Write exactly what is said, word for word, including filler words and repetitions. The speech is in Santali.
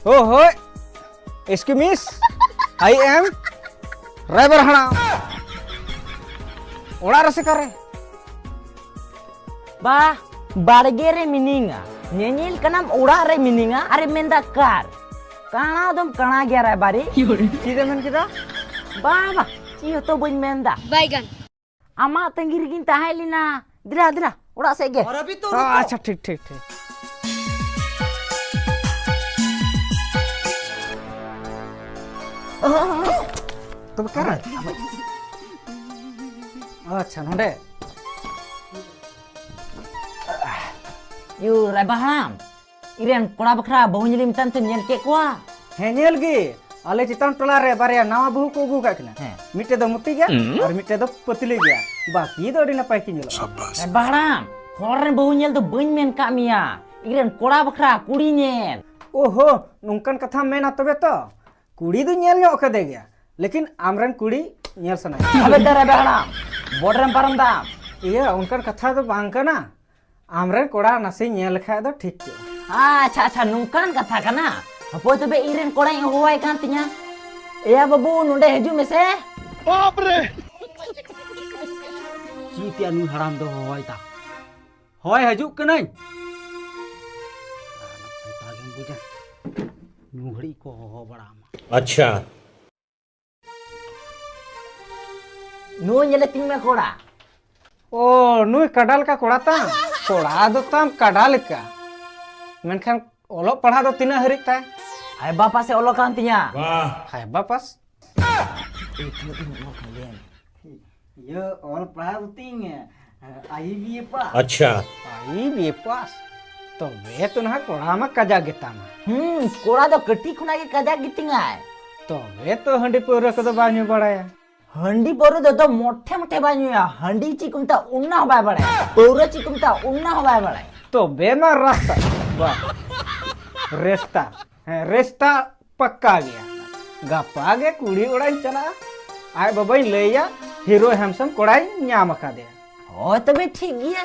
ᱳ ᱦᱳᱭ, ᱮᱠᱥᱠᱤᱭᱩᱡᱽ ᱢᱤᱥ, ᱟᱭ ᱮᱢ ᱨᱟᱭᱵᱟᱨ ᱦᱟᱲᱟᱢ᱾ ᱚᱲᱟᱜ ᱨᱮ ᱥᱮ ᱚᱠᱟᱨᱮ? ᱵᱟ, ᱵᱟᱲᱜᱮ ᱨᱮ ᱢᱤᱱᱟᱹᱧᱟ᱾ ᱧᱮᱧᱮᱞ ᱠᱟᱱᱟᱢ ᱚᱲᱟᱜ ᱨᱮ ᱢᱤᱱᱟᱹᱧᱟ, ᱟᱨᱮᱢ ᱢᱮᱱᱫᱟ ᱠᱟᱨ? ᱠᱟᱬᱟ ᱫᱚᱢ ᱠᱟᱬᱟ ᱜᱮᱭᱟ ᱨᱟᱭᱵᱟᱨᱤ᱾ ᱪᱮᱫ ᱮᱢ ᱢᱮᱱ ᱠᱮᱫᱟ? ᱵᱟ, ᱵᱟ, ᱪᱮᱫ ᱦᱚᱸᱛᱚ ᱵᱟᱹᱧ ᱢᱮᱱᱫᱟ᱾ ᱵᱟᱭᱜᱟᱱ᱾ ᱟᱢᱟᱜ ᱛᱟᱺᱜᱤ ᱨᱮᱜᱤᱧ ᱛᱟᱦᱮᱸ ᱞᱮᱱᱟ᱾ ᱫᱮᱞᱟ, ᱫᱮᱞᱟ, ᱚᱲᱟᱜ ᱥᱮᱫ ᱜᱮ᱾ ᱟᱪᱪᱷᱟ, ᱴᱷᱤᱠ, ᱴᱷᱤᱠ, ᱴᱷᱤᱠ᱾ ᱛᱚᱵᱮ ᱚᱠᱟᱨᱮ? ᱟᱪᱪᱷᱟ, ᱱᱚᱰᱮ᱾ ᱭᱩ, ᱨᱟᱭᱵᱟ ᱦᱟᱲᱟᱢ, ᱤᱧᱨᱮᱱ ᱠᱚᱲᱟ ᱵᱟᱠᱷᱨᱟ ᱵᱟᱹᱦᱩ ᱧᱮᱞᱤᱧ ᱢᱮᱛᱟᱢ ᱛᱮᱢ ᱧᱮᱞ ᱠᱮᱫ ᱠᱚᱣᱟ? ᱦᱮᱸ, ᱧᱮᱞ ᱜᱮ᱾ ᱟᱞᱮ ᱪᱮᱛᱟᱱ ᱴᱚᱞᱟ ᱨᱮ ᱵᱟᱨᱭᱟ ᱱᱟᱣᱟ ᱵᱟᱹᱦᱩ ᱠᱚ ᱟᱹᱜᱩ ᱟᱠᱟᱫ ᱠᱤᱱᱟ᱾ ᱦᱮᱸ᱾ ᱢᱤᱫᱴᱮᱡ ᱫᱚ ᱢᱚᱴᱤ ᱜᱮᱭᱟ ᱟᱨ ᱢᱤᱫᱴᱮᱡ ᱫᱚ ᱯᱟᱹᱛᱞᱤ ᱜᱮᱭᱟ᱾ ᱵᱟᱠᱤ ᱫᱚ ᱟᱹᱰᱤ ᱱᱟᱯᱟᱭ ᱠᱤᱱ ᱧᱮᱞᱚᱜᱼᱟ᱾ ᱥᱟᱵᱟᱥ᱾ ᱨᱟᱭᱵᱟ ᱦᱟᱲᱟᱢ, ᱦᱚᱲ ᱨᱮᱱ ᱵᱟᱹᱦᱩ ᱧᱮᱞ ᱫᱚ ᱵᱟᱹᱧ ᱢᱮᱱ ᱠᱟᱜ ᱢᱮᱭᱟ, ᱤᱧᱨᱮᱱ ᱠᱚᱲᱟ ᱵᱟᱠᱷᱨᱟ ᱠᱩᱲᱤ ᱧᱮᱞ᱾ ᱳᱦᱳ, ᱱᱚᱝᱠᱟᱱ ᱠᱟᱛᱷᱟᱢ ᱢᱮᱱᱟ ᱛᱚᱵᱮ ᱛᱚ᱾ ᱠᱩᱲᱤ ᱫᱚ ᱧᱮᱞ ᱧᱚᱜ ᱠᱟᱫᱮ ᱜᱮᱭᱟ, ᱞᱮᱠᱤᱱ ᱟᱢᱨᱮᱱ ᱠᱩᱲᱤ ᱧᱮᱞ ᱥᱟᱱᱟᱭᱟ᱾ ᱟᱵᱮ ᱫᱟ ᱨᱟᱭᱵᱟ ᱦᱟᱲᱟᱢ, ᱵᱚᱰᱨᱮᱢ ᱯᱟᱨᱚᱢ ᱫᱟᱢ᱾ ᱤᱭᱟᱹ, ᱚᱱᱠᱟᱱ ᱠᱟᱛᱷᱟ ᱫᱚ ᱵᱟᱝ ᱠᱟᱱᱟ᱾ ᱟᱢᱨᱮᱱ ᱠᱚᱲᱟ ᱱᱟᱥᱮ ᱧᱮᱞ ᱞᱮᱠᱷᱟᱡ ᱫᱚ ᱴᱷᱤᱠ ᱠᱚᱜᱼᱟ᱾ ᱟᱪᱪᱷᱟ, ᱟᱪᱪᱷᱟ, ᱱᱚᱝᱠᱟᱱ ᱠᱟᱛᱷᱟ ᱠᱟᱱᱟ᱾ ᱦᱟᱯᱳᱭ ᱛᱚᱵᱮ, ᱤᱧᱨᱮᱱ ᱠᱚᱲᱟᱧ ᱦᱚᱦᱚᱣᱟᱭ ᱠᱟᱱ ᱛᱤᱧᱟ᱾ ᱮᱭᱟ ᱵᱟᱹᱵᱩ, ᱱᱚᱰᱮ ᱦᱤᱡᱩᱜ ᱢᱮᱥᱮ᱾ ᱵᱟᱯ ᱨᱮ! ᱪᱮᱫ ᱛᱮᱭᱟ ᱱᱩᱭ ᱦᱟᱲᱟᱢ ᱫᱚ ᱦᱚᱦᱚᱭ ᱫᱟ? ᱦᱳᱭ, ᱦᱤᱡᱩᱜ ᱠᱟᱹᱱᱟᱹᱧ᱾ ᱟᱨ ᱱᱚᱝᱠᱟ ᱜᱮᱢ ᱵᱩᱡᱟ, ᱧᱩ ᱜᱷᱟᱹᱲᱤᱡ ᱠᱚ ᱦᱚᱦᱚ ᱵᱟᱲᱟ ᱟᱢᱟ᱾ ᱟᱪᱪᱷᱟ᱾ ᱱᱩᱭ ᱧᱮᱞᱮ ᱛᱤᱧ ᱢᱮ ᱠᱚᱲᱟ᱾ ᱳ, ᱱᱩᱭ ᱠᱟᱰᱟ ᱞᱮᱠᱟ ᱠᱚᱲᱟ ᱛᱟᱢ? ᱠᱚᱲᱟ ᱫᱚ ᱛᱟᱢ ᱠᱟᱰᱟ ᱞᱮᱠᱟ, ᱢᱮᱱᱠᱷᱟᱱ ᱚᱞᱚᱜ ᱯᱟᱲᱦᱟᱜ ᱫᱚ ᱛᱤᱱᱟᱹᱜ ᱦᱟᱹᱨᱤᱡ ᱛᱟᱭ? ᱦᱟᱭᱵᱟ ᱯᱟᱥᱮ ᱚᱞᱚᱜ ᱠᱟᱱ ᱛᱤᱧᱟ᱾ ᱦᱟᱭᱵᱟ ᱯᱟᱥ? ᱮ, ᱛᱤᱱᱟᱹᱜ ᱫᱤᱱ ᱚᱞᱚᱜ ᱠᱟᱱ ᱞᱟᱹᱭ ᱢᱮ᱾ ᱤᱭᱟᱹ, ᱚᱞ ᱯᱟᱲᱦᱟᱣ ᱫᱚ ᱛᱤᱧ, ᱟᱭ ᱵᱤ ᱮ ᱯᱟᱥ᱾ ᱟᱪᱪᱷᱟ᱾ ᱟᱭ ᱵᱤ ᱮ ᱯᱟᱥ? ᱛᱚᱵᱮ ᱛᱚ ᱱᱟᱦᱟᱜ ᱠᱚᱲᱟ ᱢᱟ ᱠᱟᱡᱟᱠ ᱜᱮᱛᱟᱢᱟ᱾ ᱦᱩᱸ, ᱠᱚᱲᱟ ᱫᱚ ᱠᱟᱹᱴᱤᱡ ᱠᱷᱚᱱᱟᱜ ᱜᱮ ᱠᱟᱡᱟᱠ ᱜᱮᱛᱤᱧᱟᱭ᱾ ᱛᱚᱵᱮ ᱛᱚ ᱦᱟᱺᱰᱤ ᱯᱟᱹᱣᱨᱟᱹ ᱠᱚᱫᱚ ᱵᱟᱭ ᱧᱩ ᱵᱟᱲᱟᱭᱟ᱾ ᱦᱟᱺᱰᱤ ᱯᱟᱹᱣᱨᱟᱹ ᱫᱚ ᱮᱠᱫᱚᱢ ᱢᱚᱴᱷᱮ ᱢᱚᱴᱷᱮ ᱵᱟᱭ ᱧᱩᱭᱟ᱾ ᱦᱟᱺᱰᱤ ᱪᱮᱫ ᱠᱚ ᱢᱮᱛᱟᱜᱼᱟ, ᱚᱱᱟ ᱦᱚᱸ ᱵᱟᱭ ᱵᱟᱲᱟᱭᱟ᱾ ᱯᱟᱹᱣᱨᱟᱹ ᱪᱮᱫ ᱠᱚ ᱢᱮᱛᱟᱜᱼᱟ, ᱚᱱᱟ ᱦᱚᱸ ᱵᱟᱭ ᱵᱟᱲᱟᱭᱟ᱾ ᱛᱚᱵᱮ ᱢᱟ ᱨᱟᱥᱛᱟ, ᱵᱟ, ᱨᱮᱥᱛᱟ᱾ ᱦᱮᱸ, ᱨᱮᱥᱛᱟ ᱯᱟᱠᱠᱟ ᱜᱮᱭᱟ᱾ ᱜᱟᱯᱟ ᱜᱮ ᱠᱩᱲᱤ ᱚᱲᱟᱜ ᱤᱧ ᱪᱟᱞᱟᱜᱼᱟ, ᱟᱡ ᱵᱟᱵᱟᱧ ᱞᱟᱹᱭᱟ, ᱦᱤᱨᱳ ᱦᱮᱱᱰᱥᱟᱢ ᱠᱚᱲᱟᱧ ᱧᱟᱢ ᱟᱠᱟᱫᱮᱭᱟ᱾ ᱦᱳᱭ, ᱛᱚᱵᱮ ᱴᱷᱤᱠ ᱜᱮᱭᱟ᱾